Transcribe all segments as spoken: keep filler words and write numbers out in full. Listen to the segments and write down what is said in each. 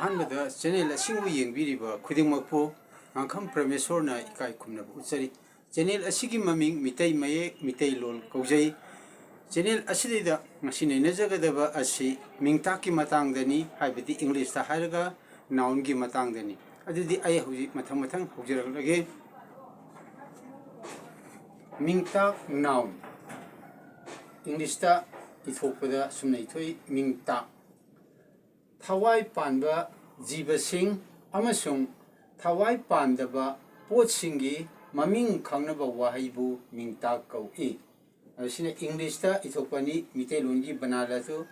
ꯑꯍꯥꯟꯕꯗ ꯆꯦꯅꯦꯜ ꯑꯁꯤꯕꯨ ꯌꯦꯡꯕꯤꯔꯤꯕ ꯈꯨꯗꯤꯡꯃꯛꯄꯨ ꯉꯥꯡꯈꯝ ꯄ꯭ꯔꯃꯦꯁꯣꯔꯅ ꯏꯀꯥꯏ ꯈꯨꯝꯅꯕ ꯎꯠꯆꯔꯤ꯫ ꯆꯦꯅꯦꯜ ꯑꯁꯤꯒꯤ ꯃꯃꯤꯡ ꯃꯤꯇꯩ ꯃꯌꯦꯛ, ꯃꯤꯇꯩꯂꯣꯟ ꯀꯧꯖꯩ꯫ ꯆꯦꯅꯦꯜ ꯑꯁꯤꯗꯩꯗ ꯉꯁꯤ ꯅꯩꯅꯖꯒꯗꯕ ꯑꯁꯤ ꯃꯤꯡꯇꯥꯛꯀꯤ ꯃꯇꯥꯡꯗꯅꯤ, ꯍꯥꯏꯕꯗꯤ ꯏꯪꯂꯤꯁꯇ ꯍꯥꯏꯔꯒ ꯅꯥꯎꯟꯒꯤ ꯃꯇꯥꯡꯗꯅꯤ꯫ ꯑꯗꯨꯗꯤ ꯑꯩ ꯍꯧꯖꯤꯛ ꯃꯊꯪ ꯃꯊꯪ ꯍꯧꯖꯔꯛꯂꯒꯦ꯫ ꯃꯤꯡꯇꯥꯛ, ꯅꯥꯎꯟ꯫ ꯏꯪꯂꯤꯁꯇ ꯏꯊꯣꯛꯄꯗ ꯁꯨꯝꯅ ꯏꯊꯣꯛꯏ: ꯃꯤꯡꯇꯥꯛ, ꯊꯋꯥꯏ ꯄꯥꯟꯕ ꯖꯤꯕꯁꯤꯡ ꯑꯃꯁꯨꯡ ꯊꯋꯥꯏ ꯄꯥꯟꯗꯕ ꯄꯣꯠꯁꯤꯡꯒꯤ ꯃꯃꯤꯡ ꯈꯪꯅꯕ ꯋꯥꯍꯩꯕꯨ ꯃꯤꯡꯇꯥꯛ ꯀꯧꯏ꯫ ꯑꯁꯤꯅ ꯏꯪꯂꯤꯁꯇ ꯏꯊꯣꯛꯄꯅꯤ, ꯃꯤꯇꯩꯂꯣꯟꯒꯤ ꯕꯅꯥꯟ ꯑꯗꯨ: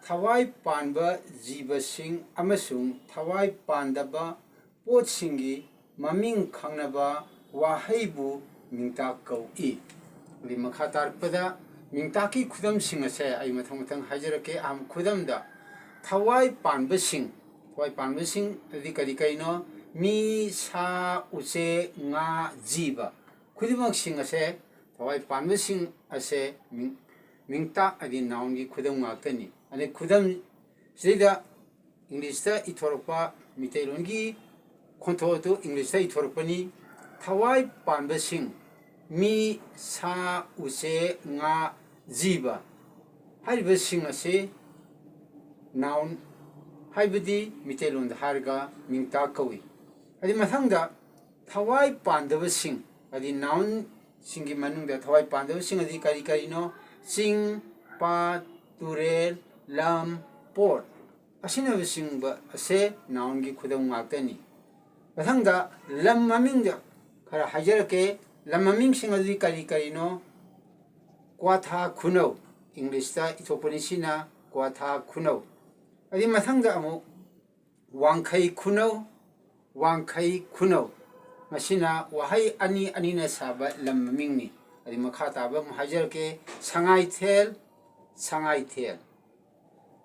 ꯊꯋꯥꯏ ꯄꯥꯟꯕ ꯖꯤꯕꯁꯤꯡ ꯑꯃꯁꯨꯡ ꯊꯋꯥꯏ ꯄꯥꯟꯗꯕ ꯄꯣꯠꯁꯤꯡꯒꯤ ꯃꯃꯤꯡ ꯈꯪꯅꯕ ꯋꯥꯍꯩꯕꯨ ꯃꯤꯡꯇꯥꯛ ꯀꯧꯏ꯫ ꯑꯗꯩ ꯃꯈꯥ ꯇꯥꯔꯛꯄꯗ ꯃꯤꯡꯇꯥꯛꯀꯤ ꯈꯨꯗꯝꯁꯤꯡ ꯑꯁꯦ ꯑꯩ ꯃꯊꯪ ꯃꯊꯪ ꯍꯥꯏꯖꯔꯛꯀꯦ꯫ ꯑꯍꯥꯟꯕ ꯈꯨꯗꯝꯗ, ꯊꯋꯥꯏ ꯄꯥꯟꯕꯁꯤꯡ꯫ ꯊꯋꯥꯏ ꯄꯥꯟꯕꯁꯤꯡ ꯑꯗꯨꯗꯤ ꯀꯔꯤ ꯀꯔꯤꯅꯣ? ꯃꯤ, ꯁꯥ, ꯎꯆꯦꯛ, ꯉꯥ, ꯖꯤꯕ ꯈꯨꯗꯤꯡꯃꯛꯁꯤꯡ ꯑꯁꯦ, ꯊꯋꯥꯏ ꯄꯥꯟꯕꯁꯤꯡ ꯑꯁꯦ ꯃꯤꯡ-, ꯃꯤꯡꯇꯥꯛ ꯍꯥꯏꯗꯤ ꯅꯥꯎꯟꯒꯤ ꯈꯨꯗꯝ ꯉꯥꯛꯇꯅꯤ꯫ ꯑꯗꯩ ꯈꯨꯗꯝ ꯁꯤꯗꯩꯗ ꯏꯪꯂꯤꯁꯇ ꯏꯊꯣꯔꯛꯄ, ꯃꯤꯇꯩꯂꯣꯟꯒꯤ ꯈꯣꯟꯊꯣꯛ ꯑꯗꯨ ꯏꯪꯂꯤꯁꯇ ꯏꯊꯣꯔꯛꯄꯅꯤ꯫ ꯊꯋꯥꯏ ꯄꯥꯟꯕꯁꯤꯡ: ꯃꯤ, ꯁꯥ, ꯎꯆꯦꯛ, ꯉꯥ, ꯖꯤꯕ ꯍꯥꯏꯔꯤꯕꯁꯤꯡ ꯑꯁꯤ ꯅꯥꯎꯟ, ꯍꯥꯏꯕꯗꯤ ꯃꯤꯇꯩꯂꯣꯟꯗ ꯍꯥꯏꯔꯒ ꯃꯤꯡꯇꯥꯛ ꯀꯧꯏ꯫ ꯑꯗꯩ ꯃꯊꯪꯗ ꯊꯋꯥꯏ ꯄꯥꯟꯗꯕꯁꯤꯡ, ꯍꯥꯏꯗꯤ ꯅꯥꯎꯟꯁꯤꯡꯒꯤ ꯃꯅꯨꯡꯗ ꯊꯋꯥꯏ ꯄꯥꯟꯗꯕꯁꯤꯡ ꯑꯗꯤ ꯀꯔꯤ ꯀꯔꯤꯅꯣ? ꯆꯤꯡ, ꯄꯥꯠ, ꯇꯨꯔꯦꯜ, ꯂꯝ, ꯄꯣꯠ ꯑꯁꯤꯅꯆꯤꯡꯕ ꯑꯁꯦ ꯅꯥꯎꯟꯒꯤ ꯈꯨꯗꯝ ꯉꯥꯛꯇꯅꯤ꯫ ꯃꯊꯪꯗ ꯂꯝ ꯃꯃꯤꯡꯗ ꯈꯔ ꯍꯥꯏꯖꯔꯛꯀꯦ꯫ ꯂꯝ ꯃꯃꯤꯡꯁꯤꯡ ꯑꯗꯨꯗꯤ ꯀꯔꯤ ꯀꯔꯤꯅꯣ? ꯀ꯭ꯋꯥꯊꯥ ꯈꯨꯅꯧ, ꯏꯪꯂꯤꯁꯇ ꯏꯊꯣꯛꯄꯅꯤ ꯁꯤꯅ ꯀ꯭ꯋꯥꯊꯥ ꯈꯨꯅꯧ꯫ ꯑꯗꯩ ꯃꯊꯪꯗ ꯑꯃꯨꯛ ꯋꯥꯡꯈꯩ ꯈꯨꯅꯧ, ꯋꯥꯡꯈꯩ ꯈꯨꯅꯧ꯫ ꯃꯁꯤꯅ ꯋꯥꯍꯩ ꯑꯅꯤ ꯑꯅꯤꯅ ꯁꯥꯕ ꯂꯝ ꯃꯃꯤꯡꯅꯤ꯫ ꯑꯗꯩ ꯃꯈꯥ ꯇꯥꯕ ꯑꯃꯨꯛ ꯍꯥꯏꯖꯔꯛꯀꯦ: ꯁꯉꯥꯏꯊꯦꯜ, ꯁꯉꯥꯏꯊꯦꯜ,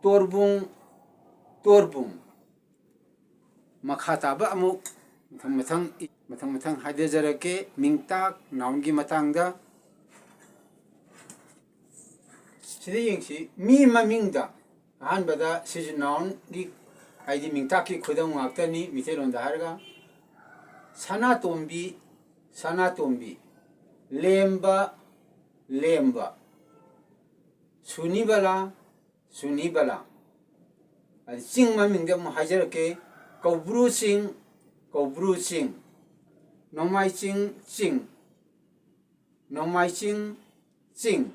ꯇꯣꯔꯕꯨꯡ, ꯇꯣꯔꯕꯨꯡ꯫ ꯃꯈꯥ ꯇꯥꯕ ꯑꯃꯨꯛ ꯃꯊꯪ ꯃꯊꯪ, ꯃꯊꯪ ꯃꯊꯪ ꯍꯥꯏꯖꯔꯛꯀꯦ, ꯃꯤꯡꯇꯥꯛ ꯅꯥꯎꯟꯒꯤ ꯃꯇꯥꯡꯗ꯫ ꯁꯤꯗ ꯌꯦꯡꯁꯤ, ꯃꯤ ꯃꯃꯤꯡꯗ ꯑꯍꯥꯟꯕꯗ ꯁꯤꯁꯨ ꯅꯥꯎꯟꯒꯤ ꯍꯥꯏꯗꯤ ꯃꯤꯡꯇꯥꯛꯀꯤ ꯈꯨꯗꯝ ꯉꯥꯛꯇꯅꯤ ꯃꯤꯇꯩꯂꯣꯟꯗ ꯍꯥꯏꯔꯒ꯫ ꯁꯅꯥꯇꯣꯝꯕꯤ, ꯁꯅꯥꯇꯣꯝꯕꯤ꯫ ꯂꯦꯝꯕ, ꯂꯦꯝꯕ꯫ ꯁꯨꯅꯤꯕꯂꯥ, ꯁꯨꯅꯤꯕꯂꯥ꯫ ꯑꯗꯩ ꯆꯤꯡ ꯃꯃꯤꯡꯗ ꯑꯃꯨꯛ ꯍꯥꯏꯖꯔꯛꯀꯦ꯫ ꯀꯧꯕ꯭ꯔꯨ ꯆꯤꯡ, ꯀꯧꯕ꯭ꯔꯨ ꯆꯤꯡ꯫ ꯅꯣꯡꯃꯥꯏꯆꯤꯡ ꯆꯤꯡ, ꯅꯣꯡꯃꯥꯏꯆꯤꯡ ꯆꯤꯡ꯫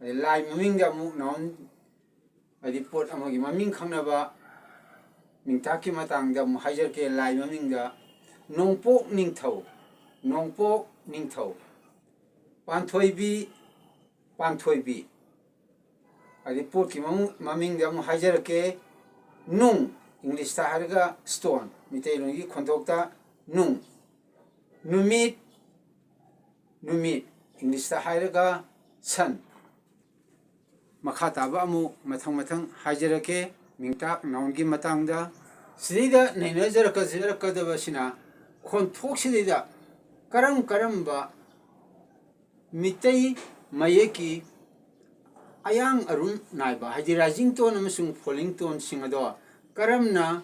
ꯑꯗꯩ ꯂꯥꯏ ꯃꯃꯤꯡꯗ ꯑꯃꯨꯛ noun, ꯍꯥꯏꯗꯤ ꯄꯣꯠ ꯑꯃꯒꯤ ꯃꯃꯤꯡ ꯈꯪꯅꯕ ꯃꯤꯡꯇꯥꯛꯀꯤ ꯃꯇꯥꯡꯗ ꯑꯃꯨꯛ ꯍꯥꯏꯖꯔꯛꯀꯦ꯫ ꯂꯥꯏ ꯃꯃꯤꯡꯗ ꯅꯣꯡꯄꯣꯛ ꯅꯤꯡꯊꯧ, ꯅꯣꯡꯄꯣꯛ ꯅꯤꯡꯊꯧ꯫ ꯄꯥꯟꯊꯣꯏꯕꯤ, ꯄꯥꯟꯊꯣꯏꯕꯤ꯫ ꯑꯗꯩ ꯄꯣꯠꯀꯤ ꯃꯃꯤꯡ, ꯃꯃꯤꯡꯗ ꯑꯃꯨꯛ ꯍꯥꯏꯖꯔꯛꯀꯦ꯫ ꯅꯨꯡ, ꯏꯪꯂꯤꯁꯇ ꯍꯥꯏꯔꯒ stone, ꯃꯤꯇꯩꯂꯣꯟꯒꯤ ꯈꯣꯟꯊꯣꯛꯇ ꯅꯨꯡ꯫ ꯅꯨꯃꯤꯠ, ꯅꯨꯃꯤꯠ, ꯏꯪꯂꯤꯁꯇ ꯍꯥꯏꯔꯒ sun꯫ ꯃꯈꯥ ꯇꯥꯕ ꯑꯃꯨꯛ ꯃꯊꯪ ꯃꯊꯪ ꯍꯥꯏꯖꯔꯛꯀꯦ ꯃꯤꯡꯇꯥꯛ nounꯒꯤ ꯃꯇꯥꯡꯗ꯫ ꯁꯤꯗꯩꯗ ꯅꯩꯅꯖꯔꯛꯀꯗꯕꯁꯤꯅ ꯈꯣꯟꯊꯣꯛꯁꯤꯗꯩꯗ ꯀꯔꯝ ꯀꯔꯝꯕ ꯃꯤꯇꯩ ꯃꯌꯦꯛꯀꯤ ꯑꯌꯥꯡ ꯑꯔꯨꯝ ꯅꯥꯏꯕ, ꯍꯥꯏꯗꯤ rising tone ꯑꯃꯁꯨꯡ falling toneꯁꯤꯡ ꯑꯗꯣ ꯀꯔꯝꯅ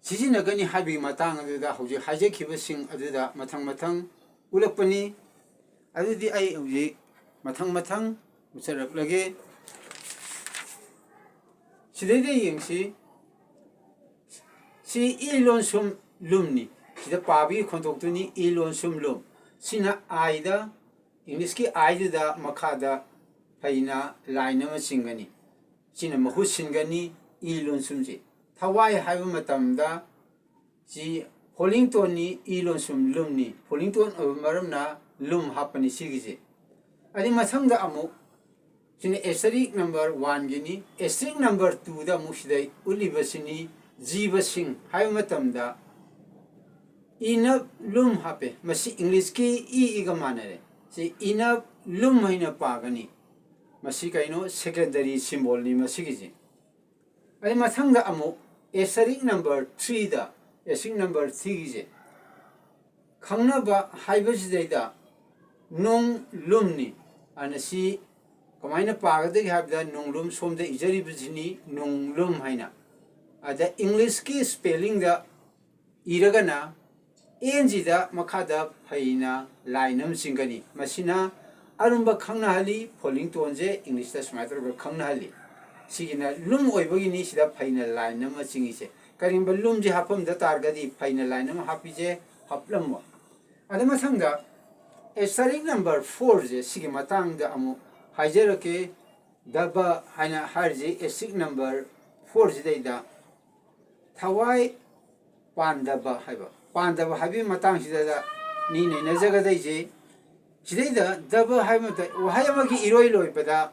ꯁꯤꯖꯤꯟꯅꯒꯅꯤ ꯍꯥꯏꯕꯒꯤ ꯃꯇꯥꯡ ꯑꯗꯨꯗ ꯍꯧꯖꯤꯛ ꯍꯥꯏꯖꯈꯤꯕꯁꯤꯡ ꯑꯗꯨꯗ ꯃꯊꯪ ꯃꯊꯪ ꯎꯠꯂꯛꯄꯅꯤ꯫ ꯑꯗꯨꯗꯤ ꯑꯩ ꯍꯧꯖꯤꯛ ꯃꯊꯪ ꯃꯊꯪ ꯎꯠꯆꯔꯛꯂꯒꯦ꯫ ꯁꯤꯗꯩꯗ ꯌꯦꯡꯁꯤ꯫ ꯁꯤ ꯏ ꯂꯣꯟꯁꯨꯝ ꯂꯨꯝꯅꯤ꯫ ꯁꯤꯗ ꯄꯥꯕꯒꯤ ꯈꯣꯟꯊꯣꯛꯇꯨꯅꯤ ꯏ ꯂꯣꯟꯁꯨꯝ ꯂꯨꯝ꯫ ꯁꯤꯅ Iꯗ, ꯏꯪꯂꯤꯁꯀꯤ Iꯗꯨꯗ ꯃꯈꯥꯗ ꯐꯩꯅ line ꯑꯃ ꯆꯤꯡꯒꯅꯤ꯫ ꯁꯤꯅ ꯃꯍꯨꯠ ꯁꯤꯟꯒꯅꯤ ꯏ ꯂꯣꯟꯁꯨꯝꯁꯤ꯫ ꯊꯋꯥꯏ ꯍꯥꯏꯕ ꯃꯇꯝꯗ ꯁꯤ falling toneꯅꯤ, ꯏ ꯂꯣꯟꯁꯨꯝ ꯂꯨꯝꯅꯤ꯫ Falling tone ꯑꯣꯏꯕ ꯃꯔꯝꯅ ꯂꯨꯝ ꯍꯥꯞꯄꯅꯤ ꯁꯤꯒꯤꯁꯦ꯫ ꯑꯗꯩ ꯃꯊꯪꯗ ꯑꯃꯨꯛ ꯁꯤꯅ asterisk number oneꯒꯤꯅꯤ꯫ Asterisk number twoꯗ ꯑꯃꯨꯛ ꯁꯤꯗ ꯎꯠꯂꯤꯕꯁꯤꯅꯤ ꯖꯤꯕꯁꯤꯡ ꯍꯥꯏꯕ ꯃꯇꯝꯗ ꯏꯅꯞ ꯂꯨꯝ ꯍꯥꯞꯄꯦ꯫ ꯃꯁꯤ ꯏꯪꯂꯤꯁꯀꯤ ꯏ ꯏꯒ ꯃꯥꯟꯅꯔꯦ꯫ ꯁꯤ ꯏꯅꯞ ꯂꯨꯝ ꯍꯥꯏꯅ ꯄꯥꯒꯅꯤ꯫ ꯃꯁꯤ ꯀꯩꯅꯣ? Secondary symbolꯅꯤ ꯃꯁꯤꯒꯤꯁꯦ꯫ ꯑꯗꯩ ꯃꯊꯪꯗ ꯑꯃꯨꯛ asterisk number threeꯗ, asterisk number threeꯒꯤꯁꯦ ꯈꯪꯅꯕ ꯍꯥꯏꯕꯁꯤꯗꯩꯗ ꯅꯣꯡ ꯂꯨꯝꯅꯤ꯫ ꯑꯗꯨꯅ ꯁꯤ ꯀꯃꯥꯏꯅ ꯄꯥꯒꯗꯒꯦ ꯍꯥꯏꯕꯗ ꯅꯣꯡꯂꯨꯝ ꯁꯣꯝꯗ ꯏꯖꯔꯤꯕꯁꯤꯅꯤ ꯅꯣꯡꯂꯨꯝ ꯍꯥꯏꯅ꯫ ꯑꯗ English ꯀꯤ spelling ꯗ ꯏꯔꯒꯅ ꯑꯦꯟ ꯖꯤꯗ ꯃꯈꯥꯗ ꯐꯩꯅ ꯂꯥꯏꯟ ꯑꯃ ꯆꯤꯡꯒꯅꯤ꯫ ꯃꯁꯤꯅ ꯑꯔꯨꯝꯕ ꯈꯪꯅꯍꯜꯂꯤ, falling tone ꯁꯦ English ꯇ ꯁꯨꯃꯥꯏꯅ ꯇꯧꯔꯒ ꯈꯪꯅꯍꯜꯂꯤ꯫ ꯁꯤꯒꯤꯅ ꯂꯨꯝ ꯑꯣꯏꯕꯒꯤꯅꯤ ꯁꯤꯗ ꯐꯩꯅ ꯂꯥꯏꯟ ꯑꯃ ꯆꯤꯡꯉꯤꯁꯦ꯫ ꯀꯔꯤꯒꯨꯝꯕ ꯂꯨꯝꯁꯦ ꯍꯥꯞꯐꯝꯗ ꯇꯥꯔꯒꯗꯤ ꯐꯩꯅ ꯂꯥꯏꯟ ꯑꯃ ꯍꯥꯞꯄꯤꯁꯦ ꯍꯥꯞꯂꯝꯃꯣ꯫ ꯑꯗ ꯃꯊꯪꯗ asterisk number four ꯁꯦ ꯁꯤꯒꯤ ꯃꯇꯥꯡꯗ ꯑꯃꯨꯛ ꯍꯥꯏꯖꯔꯛꯀꯦ꯫ ꯗꯕ ꯍꯥꯏꯅ ꯍꯥꯏꯔꯤꯁꯦ asterisk number four ꯁꯤꯗꯩꯗ ꯊꯋꯥꯏ ꯄꯥꯟꯗꯕ ꯍꯥꯏꯕ, ꯄꯥꯟꯗꯕ ꯍꯥꯏꯕꯒꯤ ꯃꯇꯥꯡꯁꯤꯗ ꯅꯤ ꯅꯩꯅꯖꯒꯗꯣꯏꯁꯦ꯫ ꯁꯤꯗꯩꯗ ꯗꯕ ꯍꯥꯏꯕ ꯃꯇꯝꯗ ꯋꯥꯍꯩ ꯑꯃꯒꯤ ꯏꯔꯣꯏ ꯂꯣꯏꯕꯗ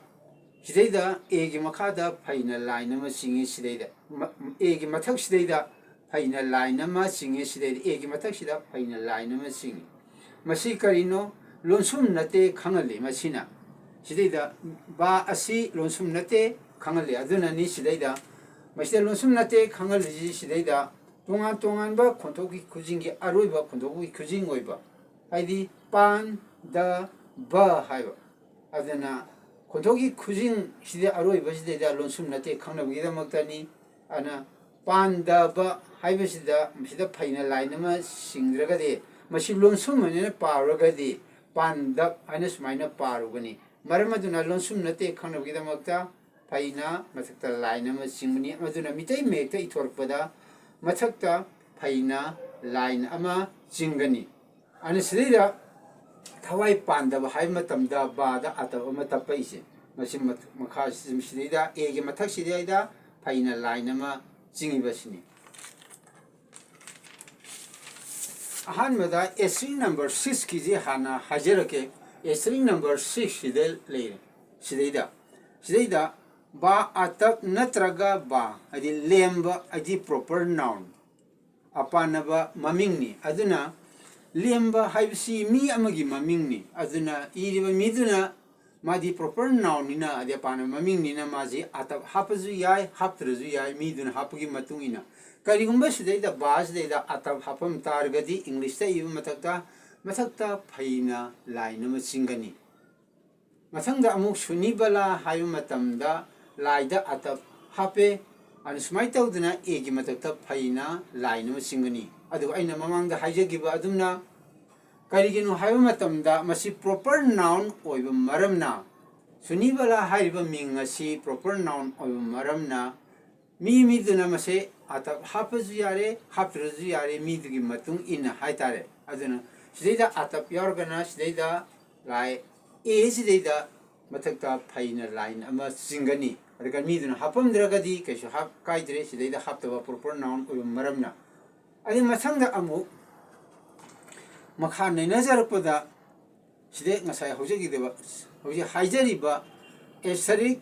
ꯁꯤꯗꯩꯗ ꯑꯦꯒꯤ ꯃꯈꯥꯗ ꯐꯩꯅ ꯂꯥꯏꯟ ꯑꯃ ꯆꯤꯡꯉꯤ꯫ ꯁꯤꯗꯩꯗ ꯃ-, ꯑꯦꯒꯤ ꯃꯊꯛꯁꯤꯗꯩꯗ ꯐꯩꯅ ꯂꯥꯏꯟ ꯑꯃ ꯆꯤꯡꯉꯤ꯫ ꯁꯤꯗꯩꯗ ꯑꯦꯒꯤ ꯃꯊꯛꯁꯤꯗ ꯐꯩꯅ ꯂꯥꯏꯟ ꯑꯃ ꯆꯤꯡꯉꯤ꯫ ꯃꯁꯤ ꯀꯔꯤꯅꯣ? ꯂꯣꯟꯁꯨꯝ ꯅꯠꯇꯦ ꯈꯪꯍꯜꯂꯤ꯫ ꯃꯁꯤꯅ ꯁꯤꯗꯩꯗ ꯕꯥ ꯑꯁꯤ ꯂꯣꯟꯁꯨꯝ ꯅꯠꯇꯦ ꯈꯪꯍꯜꯂꯤ꯫ ꯑꯗꯨꯅꯅꯤ ꯁꯤꯗꯩꯗ ꯃꯁꯤꯗ ꯂꯣꯟꯁꯨꯝ ꯅꯠꯇꯦ ꯈꯪꯍꯜꯂꯤꯁꯤ꯫ ꯁꯤꯗꯩꯗ ꯇꯣꯉꯥꯟ ꯇꯣꯉꯥꯟꯕ ꯈꯣꯟꯊꯣꯛꯀꯤ ꯈꯨꯖꯤꯡꯒꯤ ꯑꯔꯣꯏꯕ ꯈꯣꯟꯊꯣꯛꯀꯤ ꯈꯨꯖꯤꯡ ꯑꯣꯏꯕ, ꯍꯥꯏꯗꯤ ꯄꯥꯟ, ꯗ, ꯕ ꯍꯥꯏꯕ꯫ ꯑꯗꯨꯅ ꯈꯣꯟꯊꯣꯛꯀꯤ ꯈꯨꯖꯤꯡꯁꯤꯗ ꯑꯔꯣꯏꯕꯁꯤꯗꯩꯗ ꯂꯣꯟꯁꯨꯝ ꯅꯠꯇꯦ ꯈꯪꯅꯕꯒꯤꯗꯃꯛꯇꯅꯤ꯫ ꯑꯗꯨꯅ ꯄꯥꯟꯗꯕ ꯍꯥꯏꯕꯁꯤꯗ ꯃꯁꯤꯗ ꯐꯩꯅ ꯂꯥꯏꯟ ꯑꯃ ꯆꯤꯡꯗ꯭ꯔꯒꯗꯤ ꯃꯁꯤ ꯂꯣꯟꯁꯨꯝ ꯑꯣꯏꯅ ꯄꯥꯔꯨꯔꯒꯗꯤ ꯄꯥꯟꯗꯞ ꯍꯥꯏꯅ ꯁꯨꯃꯥꯏꯅ ꯄꯥꯔꯨꯒꯅꯤ꯫ ꯃꯔꯝ ꯑꯗꯨꯅ ꯂꯣꯟꯁꯨꯝ ꯅꯠꯇꯦ ꯈꯪꯅꯕꯒꯤꯗꯃꯛꯇ ꯐꯩꯅ ꯃꯊꯛꯇ ꯂꯥꯏꯟ ꯑꯃ ꯆꯤꯡꯕꯅꯤ꯫ ꯃꯗꯨꯅ ꯃꯤꯇꯩ ꯃꯌꯦꯛꯇ ꯏꯊꯣꯔꯛꯄꯗ ꯃꯊꯛꯇ ꯐꯩꯅ ꯂꯥꯏꯟ ꯑꯃ ꯆꯤꯡꯒꯅꯤ꯫ ꯑꯗꯨꯅ ꯁꯤꯗꯩꯗ ꯊꯋꯥꯏ ꯄꯥꯟꯗꯕ ꯍꯥꯏꯕ ꯃꯇꯝꯗ ꯕꯥꯗ ꯑꯇꯞ ꯑꯃ ꯇꯞꯄꯛꯏꯁꯦ꯫ ꯃꯁꯤ ꯃꯊ-, ꯃꯈꯥ ꯁꯤꯗꯩꯗ ꯑꯦꯒꯤ ꯃꯊꯛꯁꯤꯗꯩꯗ ꯐꯩꯅ ꯂꯥꯏꯟ ꯑꯃ ꯆꯤꯡꯉꯤꯕꯁꯤꯅꯤ꯫ ꯑꯍꯥꯟꯕꯗ asterisk number six ꯀꯤꯁꯤ ꯍꯥꯟꯅ ꯍꯥꯏꯖꯔꯛꯀꯦ꯫ Asterisk number six ꯁꯤꯗ ꯂꯩꯔꯦ꯫ ꯁꯤꯗꯩꯗ, ꯁꯤꯗꯩꯗ ꯕꯥ ꯑꯇꯞ ꯅꯠꯇ꯭ꯔꯒ ꯕꯥ, ꯍꯥꯏꯗꯤ ꯂꯦꯝꯕ, ꯍꯥꯏꯗꯤ proper noun, ꯑꯄꯥꯅꯕ ꯃꯃꯤꯡꯅꯤ꯫ ꯑꯗꯨꯅ ꯂꯦꯝꯕ ꯍꯥꯏꯕꯁꯤ ꯃꯤ ꯑꯃꯒꯤ ꯃꯃꯤꯡꯅꯤ꯫ ꯑꯗꯨꯅ ꯏꯔꯤꯕ ꯃꯤꯗꯨꯅ ꯃꯥꯗꯤ proper noun ꯅꯤꯅ, ꯑꯗꯤ ꯑꯄꯥꯅꯕ ꯃꯃꯤꯡꯅꯤꯅ ꯃꯥꯁꯤ ꯑꯇꯞ ꯍꯥꯞꯄꯁꯨ ꯌꯥꯏ, ꯍꯥꯞꯇ꯭ꯔꯁꯨ ꯌꯥꯏ, ꯃꯤꯗꯨꯅ ꯍꯥꯞꯄꯒꯤ ꯃꯇꯨꯡ ꯏꯟꯅ꯫ ꯀꯔꯤꯒꯨꯝꯕ ꯁꯤꯗꯩꯗ ꯕꯥ ꯁꯤꯗꯩꯗ ꯑꯇꯞ ꯍꯥꯞꯐꯝ ꯇꯥꯔꯒꯗꯤ English ꯇ ꯏꯕ ꯃꯊꯛꯇ, ꯃꯊꯛꯇ ꯐꯩꯅ ꯂꯥꯏꯟ ꯑꯃ ꯆꯤꯡꯒꯅꯤ꯫ ꯃꯊꯪꯗ ꯑꯃꯨꯛ ꯁꯨꯅꯤꯕꯂꯥ ꯍꯥꯏꯕ ꯃꯇꯝꯗ ꯂꯥꯏꯗ ꯑꯇꯞ ꯍꯥꯞꯄꯦ꯫ ꯑꯗꯨ ꯁꯨꯃꯥꯏꯅ ꯇꯧꯗꯅ ꯑꯦꯒꯤ ꯃꯊꯛꯇ ꯐꯩꯅ ꯂꯥꯏꯟ ꯑꯃ ꯆꯤꯡꯒꯅꯤ꯫ ꯑꯗꯨꯒ ꯑꯩꯅ ꯃꯃꯥꯡꯗ ꯍꯥꯏꯖꯈꯤꯕ ꯑꯗꯨꯝꯅ, ꯀꯔꯤꯒꯤꯅꯣ ꯍꯥꯏꯕ ꯃꯇꯝꯗ ꯃꯁꯤ ꯄ꯭ꯔꯣꯄꯔ ꯅꯥꯎꯟ ꯑꯣꯏꯕ ꯃꯔꯝꯅ, ꯁꯨꯅꯤꯕꯂꯥ ꯍꯥꯏꯔꯤꯕ ꯃꯤꯡ ꯑꯁꯤ ꯄ꯭ꯔꯣꯄꯔ ꯅꯥꯎꯟ ꯑꯣꯏꯕ ꯃꯔꯝꯅ, ꯃꯤ ꯃꯤꯗꯨꯅ ꯃꯁꯦ ꯑꯇꯞ ꯍꯥꯞꯄꯁꯨ ꯌꯥꯔꯦ, ꯍꯥꯞꯇ꯭ꯔꯁꯨ ꯌꯥꯔꯦ, ꯃꯤꯗꯨꯒꯤ ꯃꯇꯨꯡ ꯏꯟꯅ ꯍꯥꯏꯇꯥꯔꯦ꯫ ꯑꯗꯨꯅ ꯁꯤꯗꯩꯗ ꯑꯇꯞ ꯌꯥꯎꯔꯒꯅ ꯁꯤꯗꯩꯗ ꯂꯥꯏ ꯑꯦ ꯁꯤꯗꯩꯗ ꯃꯊꯛꯇ ꯐꯩꯅ ꯂꯥꯏꯟ ꯑꯃ ꯆꯤꯡꯒꯅꯤ꯫ ꯑꯗꯨꯒ ꯃꯤꯗꯨꯅ ꯍꯥꯞꯄꯝꯗ꯭ꯔꯒꯗꯤ ꯀꯩꯁꯨ ꯍꯥꯞ ꯀꯥꯏꯗ꯭ꯔꯦ, ꯁꯤꯗꯩꯗ ꯍꯥꯞꯇꯕ ꯄ꯭ꯔꯣꯄꯔ ꯅꯥꯎꯟ ꯑꯣꯏꯕ ꯃꯔꯝꯅ꯫ ꯑꯗꯩ ꯃꯊꯪꯗ ꯑꯃꯨꯛ ꯃꯈꯥ ꯅꯩꯅꯖꯔꯛꯄꯗ, ꯁꯤꯗꯩ ꯉꯁꯥꯏ ꯍꯧꯖꯈꯤꯗꯕ, ꯍꯧꯖꯤꯛ ꯍꯥꯏꯖꯔꯤꯕ ꯑꯦꯁꯇꯔꯤꯛ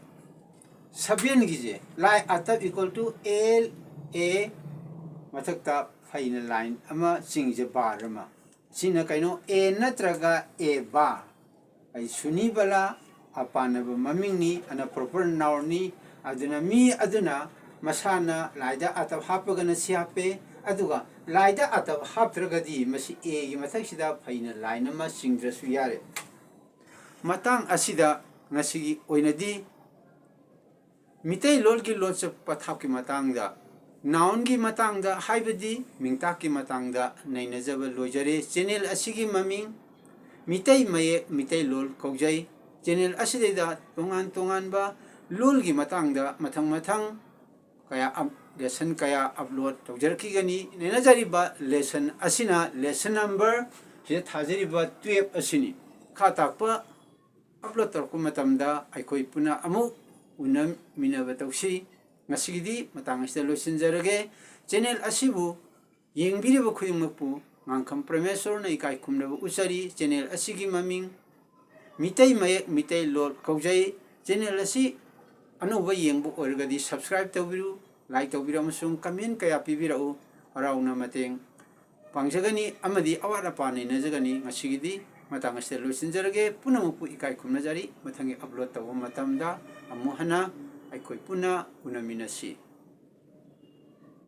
ꯁꯕꯦꯟꯒꯤꯁꯦ, ꯂꯥꯏ ꯑꯇꯞ ꯏꯀ꯭ꯋꯦꯜ ꯇꯨ ꯑꯦꯜ ꯑꯦ ꯃꯊꯛꯇ ꯐꯩꯅ ꯂꯥꯏꯟ ꯑꯃ ꯆꯤꯡꯉꯤꯁꯦ, ꯕꯥꯔ ꯑꯃ꯫ ꯁꯤꯅ ꯀꯩꯅꯣ? ꯑꯦ ꯅꯠꯇ꯭ꯔꯒ ꯑꯦ ꯕꯥ, ꯑꯩ ꯁꯨꯅꯤꯕꯂꯥ ꯑꯄꯥꯟꯅꯕ ꯃꯃꯤꯡꯅꯤ, ꯑꯅ ꯄ꯭ꯔꯣꯄꯔ ꯅꯥꯎꯟꯅꯤ꯫ ꯑꯗꯨꯅ ꯃꯤ ꯑꯗꯨꯅ ꯃꯁꯥꯅ ꯂꯥꯏꯗ ꯑꯇꯞ ꯍꯥꯞꯄꯒꯅ ꯁꯤ ꯍꯥꯞꯄꯦ, ꯑꯗꯨꯒ ꯂꯥꯏꯗ ꯑꯇꯞ ꯍꯥꯞꯇ꯭ꯔꯒꯗꯤ ꯃꯁꯤ ꯑꯦꯒꯤ ꯃꯊꯛꯁꯤꯗ ꯐꯩꯅ ꯂꯥꯏꯟ ꯑꯃ ꯆꯤꯡꯗ꯭ꯔꯁꯨ ꯌꯥꯔꯦ꯫ ꯃꯇꯥꯡ ꯑꯁꯤꯗ ꯉꯁꯤꯒꯤ ꯑꯣꯏꯅꯗꯤ ꯃꯤꯇꯩꯂꯣꯟꯒꯤ ꯂꯣꯟꯆꯠ ꯄꯊꯥꯞꯀꯤ ꯃꯇꯥꯡꯗ, ꯅꯥꯎꯟꯒꯤ ꯃꯇꯥꯡꯗ, ꯍꯥꯏꯕꯗꯤ ꯃꯤꯡꯇꯥꯛꯀꯤ ꯃꯇꯥꯡꯗ ꯅꯩꯅꯖꯕ ꯂꯣꯏꯖꯔꯦ꯫ ꯆꯦꯅꯦꯜ ꯑꯁꯤꯒꯤ ꯃꯃꯤꯡ ꯃꯤꯇꯩ ꯃꯌꯦꯛ ꯃꯤꯇꯩꯂꯣꯟ ꯀꯧꯖꯩ꯫ ꯆꯦꯅꯦꯜ ꯑꯁꯤꯗꯩꯗ ꯇꯣꯉꯥꯟ ꯇꯣꯉꯥꯟꯕ ꯂꯣꯟꯒꯤ ꯃꯇꯥꯡꯗ ꯃꯊꯪ ꯃꯊꯪ ꯀꯌꯥ ꯑꯞ-, ꯂꯦꯁꯟ ꯀꯌꯥ ꯑꯞꯂꯣꯗ ꯇꯧꯖꯔꯛꯈꯤꯒꯅꯤ꯫ ꯅꯩꯅꯖꯔꯤꯕ ꯂꯦꯁꯟ ꯑꯁꯤꯅ ꯂꯦꯁꯟ ꯅꯝꯕꯔ ꯁꯤꯗ ꯊꯥꯖꯔꯤꯕ ꯇꯨꯌꯦꯜꯞ ꯑꯁꯤꯅꯤ꯫ ꯃꯈꯥ ꯇꯥꯛꯄ ꯑꯞꯂꯣꯗ ꯇꯧꯔꯛꯄ ꯃꯇꯝꯗ ꯑꯩꯈꯣꯏ ꯄꯨꯟꯅ ꯑꯃꯨꯛ ꯎꯅꯃꯤꯟꯅꯕ ꯇꯧꯁꯤ꯫ ꯉꯁꯤꯒꯤꯗꯤ ꯃꯇꯥꯡ ꯑꯁꯤꯗ ꯂꯣꯏꯁꯤꯟꯖꯔꯒꯦ꯫ ꯆꯦꯅꯦꯜ ꯑꯁꯤꯕꯨ ꯌꯦꯡꯕꯤꯔꯤꯕ ꯈꯨꯗꯤꯡꯃꯛꯄꯨ ꯉꯥꯡꯈꯝ ꯄ꯭ꯔꯃꯦꯁꯣꯔꯅ ꯏꯀꯥꯏ ꯈꯨꯝꯅꯕ ꯎꯠꯆꯔꯤ꯫ ꯆꯦꯅꯦꯜ ꯑꯁꯤꯒꯤ ꯃꯃꯤꯡ ꯃꯤꯇꯩ ꯃꯌꯦꯛ ꯃꯤꯇꯩ ꯂꯣꯟ ꯀꯧꯖꯩ꯫ ꯆꯦꯅꯦꯜ ꯑꯁꯤ ꯑꯅꯧꯕ ꯌꯦꯡꯕ ꯑꯣꯏꯔꯒꯗꯤ ꯁꯕꯁꯀ꯭ꯔꯥꯏꯕ ꯇꯧꯕꯤꯔꯨ, ꯂꯥꯏꯛ ꯇꯧꯕꯤꯔꯨ ꯑꯃꯁꯨꯡ ꯀꯃꯦꯟ ꯀꯌꯥ ꯄꯤꯕꯤꯔꯛꯎ꯫ ꯍꯔꯥꯎꯅ ꯃꯇꯦꯡ ꯄꯥꯡꯖꯒꯅꯤ ꯑꯃꯗꯤ ꯑꯋꯥꯠ ꯑꯄꯥ ꯅꯩꯅꯖꯒꯅꯤ꯫ ꯉꯁꯤꯒꯤꯗꯤ ꯃꯇꯥꯡ ꯑꯁꯤꯗ ꯂꯣꯏꯁꯤꯟꯖꯔꯒꯦ꯫ ꯄꯨꯝꯅꯃꯛꯄꯨ ꯏꯀꯥꯏ ꯈꯨꯝꯅꯖꯔꯤ꯫ ꯃꯊꯪꯒꯤ ꯑꯞꯂꯣꯗ ꯇꯧꯕ ꯃꯇꯝꯗ ꯑꯃꯨꯛ ꯍꯟꯅ ꯑꯩꯈꯣꯏ ꯄꯨꯟꯅ ꯎꯅꯃꯤꯟꯅꯁꯤ꯫